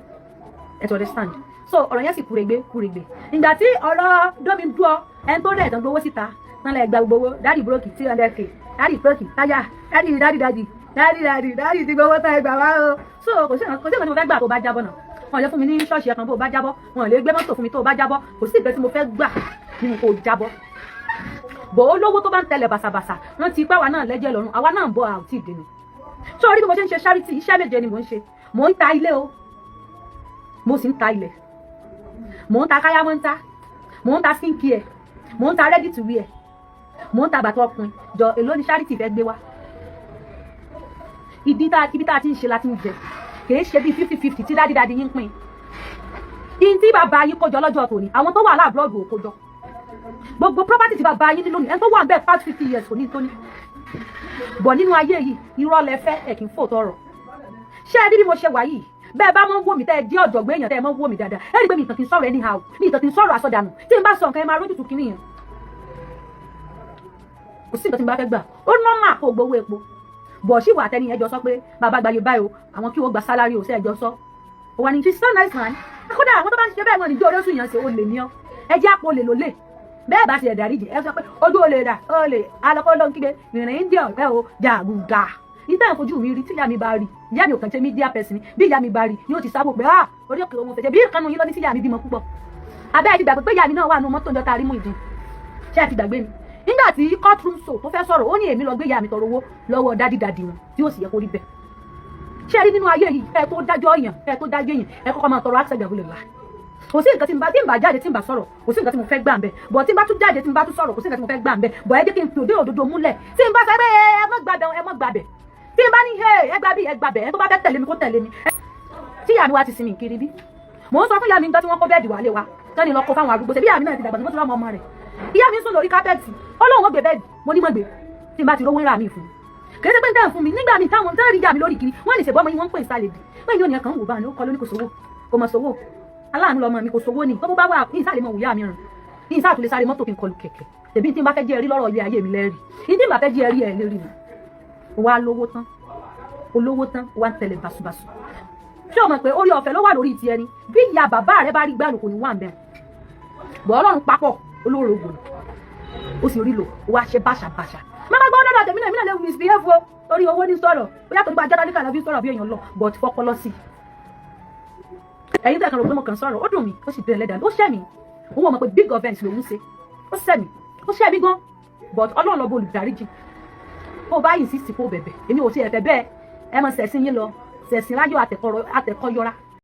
ẹ ti understand. So ọ̀rọ̀ yẹn sì kúrègbé kúrègbé. Ìgbà tí ọ̀rọ̀ dómi dúọ, ẹni tó rẹ̀ tán gbowó síta tán lẹ gba gbowó. Daddy broke 300K, daddy broke táyà, daddy daddy daddy daddy daddy daddy ti gbowó tán, ẹgbà wá o. So kò sí nǹkan tí mo fẹ́ gbà tó bá jábọ̀ náà. Wọn lè fún mi ní ṣọ́ọ̀ṣì ẹ̀kan bó bá jábọ́. Wọn lè gbé mọ́tò fún mi tó bá jábọ́. Kò sí ìgbẹ́ tí mo fẹ́ gbà nínú kó jábọ́ bò. Ó lówó tó bá ń tẹlẹ̀ bàṣàbàṣà, rántí ipá wa náà lẹ́jẹ̀ lọ́rùn. Àwa náà ń bọ̀, àwòtí ìdènà. Ṣé orí bí mo ṣe ń ṣe charity? Iṣẹ́ méje ni mò ń ṣe. Mò ń ta ilé o, mo sì ń ta ilẹ̀, mò ń ta káyámọ́ńtà, mò ń ta skin care, mò ń ta ready to wear, mò ń ta bàtà ọkùnrin. Jọ, èló ni charity fẹ́ gbé wá? Ìdí tá ibi tá a ti ń ṣe la ti ń jẹ. Kì í ṣe bíi 50-50 tí daddy daddy yín pín in. Tí bàbá yín kójọ lọ́jọ́ tòní, àwọn tó wà l'abroad ò kójọ. Gbogbo property tí bàbá yín ní lónìí, ẹni tó wà ń bẹ́ẹ̀ past 50 years kò ní tó ní bọ̀. Nínú ayé yìí, irọ́ lẹ fẹ́, ẹ̀ kì í fò tọrọ. Ṣé ẹ rí bí mo ṣe wà yìí? Bẹ́ẹ̀ bá mọ́ ń wò mí, tẹ́ ẹ jẹ́ ọ̀jọ̀gbọ́n èèyàn, tẹ́ ẹ mọ́ ń wò mí dáadáa, ẹ rí i pé mi ìtàn kì í sọ̀rọ̀ anyhow, mi ìtàn kì í sọ̀rọ̀ àsọdànù. Tí n bá sọ nǹkan, ẹ máa rójútu kìíní yẹn. Kò sí nǹkan tí n bá fẹ́ gbà. Ó normal kó gbowó epo bọ̀. Sí ìwà àtẹni ẹjọ́ sọ pé bàbá gbayé báyìí o, àwọn kí wọ́n gba salary o, sí ẹjọ́ sọ ó wà ní. She's so nice man. Kódà àwọn tó bá ń ṣe bẹ́ẹ̀, wọn ní jó orí oṣù yẹn ṣe. Ó lè ní ọ, ẹ jẹ́ àpò olè lólè. Bẹ́ẹ̀ bá ṣe ẹ̀dá ríjì, ẹ sọ pé ojú olè rà olè alọ́kọ́ ló ń kígbe ìrìn ń dí ọ̀pẹ́ o jàgùdà. Ìtàn ìfojú mi rí, tí ìyá mi bá rí, ìyá mi ò kàn ṣe media person. Bí ìyá mi bá rí, yóò ti sábò pé ah, orí òkè òun fẹ̀jẹ̀ bí ìkànnì yín lọ ní tí ìyá mi bímọ púpọ̀. Abẹ́ ẹ ti gbàgbé pé ìyá mi náà wà nù mọ́tò ìjọ tá a rí Muyideen? Ṣé ẹ ti gbàgbé mi? Nígbà tí courtroom show tó fẹ́ sọ̀rọ̀, ó ní èmi lọ gbé ìyá mi tọrọ owó lọ́wọ́ daddy daddy wọn, tí ó sì yẹ kó rí bẹ́ẹ̀. Ṣé ẹ rí nínú ayé yìí, ẹ tó dájọ́ èèyàn, ẹ tó dájọ́ èèyàn, ẹ kọ́kọ́ máa tọrọ access gàbúlẹ̀ la. Kò sí nǹkan tí n bá jáde, tí n bá sọ̀rọ̀, kò sí nǹkan tí mo fẹ́ gbà ń bẹ̀. Bọ̀ tí n bá tún jáde, tí n bá tún sọ̀rọ̀, kò sí nǹkan tí mo fẹ́ gbà ń bẹ̀. Bọ̀ ẹ jẹ́ kí n fi òde òdodo múlẹ̀. Tí n bá sọ pé ẹ mọ́ gbàbẹ̀, ẹ mọ́ gbàbẹ̀. Tí n bá ní ẹ gbà bí, ẹ gbàbẹ̀. Ẹ tó bá fẹ́ tẹ̀lé mi, kó tẹ̀lé mi. Tí ìyá mi wá ti sinmi kiri bí mò ń sọ fún ìyá mi nígbà tí wọ́n kó bed wálé wa tẹ́ni lọ kó fáwọn arúgbó ṣe bí ìyá mi náà ti dàgbà tó ti rọ́ ọmọ rẹ̀. Ìyá mi ń sùn lórí carpet, ó lóun ó gbé bed. Mo ní mọ̀ gbé, tí n bá ti rówó ń rà mí fún un. Kì í ṣe pé ń tẹ́ ń fún mi. Nígbà míì táwọn tẹ́lẹ̀ rí ìyá mi lórí kiri, wọ́n lè ṣèbọ́ ọmọ yìí, wọ́n ń pè ní sálẹ̀dì wọ́n yóò ní ẹ̀kan wò bá ní ó kọ́ lóní kò sówó, kò mọ̀ sówó. Aláàánú lọmọ mi, kò sówó ni. Tó bá wà ní ìsàlẹ̀ mọ̀ wùyá mi rìn ní ìsàtúlẹ̀ lè sáré mọ́tò kí n kọlù kẹ̀kẹ́ tèmi. Tí n bá fẹ́ jẹ́ ẹrí lọ́rọ̀ ilé ayé mi lẹ́rìí ní, tí n bá fẹ́ jẹ́ ẹrí ẹ̀ lérí mi. Wà á lówó tán, olówó tán, wà ń tẹ̀lé basubasu. Ṣé o mọ̀ pé orí ọ̀fẹ́ ló wà lórí ti ẹni bí ìyá bàbá rẹ bá rí gbàlù kò ní wà ń bẹ̀rẹ̀ bọ̀? Ọlọ́run papọ̀ olóró ògbònà ó sì rí lò, ó wá ṣe báṣabàṣà. Má má gbọ́ dọ́dọ̀ tèmi náà, èmi náà lè misbehave o, torí owó ní sọ̀rọ̀ bóyá tó ń gba jádálíkà lọ fi sọ̀rọ̀ bí èèyàn lọ, but fọpọlọ sí i. Ẹ̀yin tẹ̀ kan rò pé mo kàn sọ̀rọ̀, ó dùn mí, ó sì bẹ̀rẹ̀ lẹ́dàá, ó ṣẹ̀ mí. Òun ò mọ̀ pé big offence lòún ṣe. Ó ṣẹ̀ mí, ó ṣẹ̀ mí gan, but Ọlọ́run lọ́bọ̀ olùdáríjì. Ó bá insist kó bẹ̀bẹ̀, èmi ò ṣe ẹ̀fẹ̀ bẹ́ẹ̀. Ẹ mọ sẹ̀sìn yín lọ, sẹ̀sìn láyọ̀ àtẹ̀kọ́ yọra.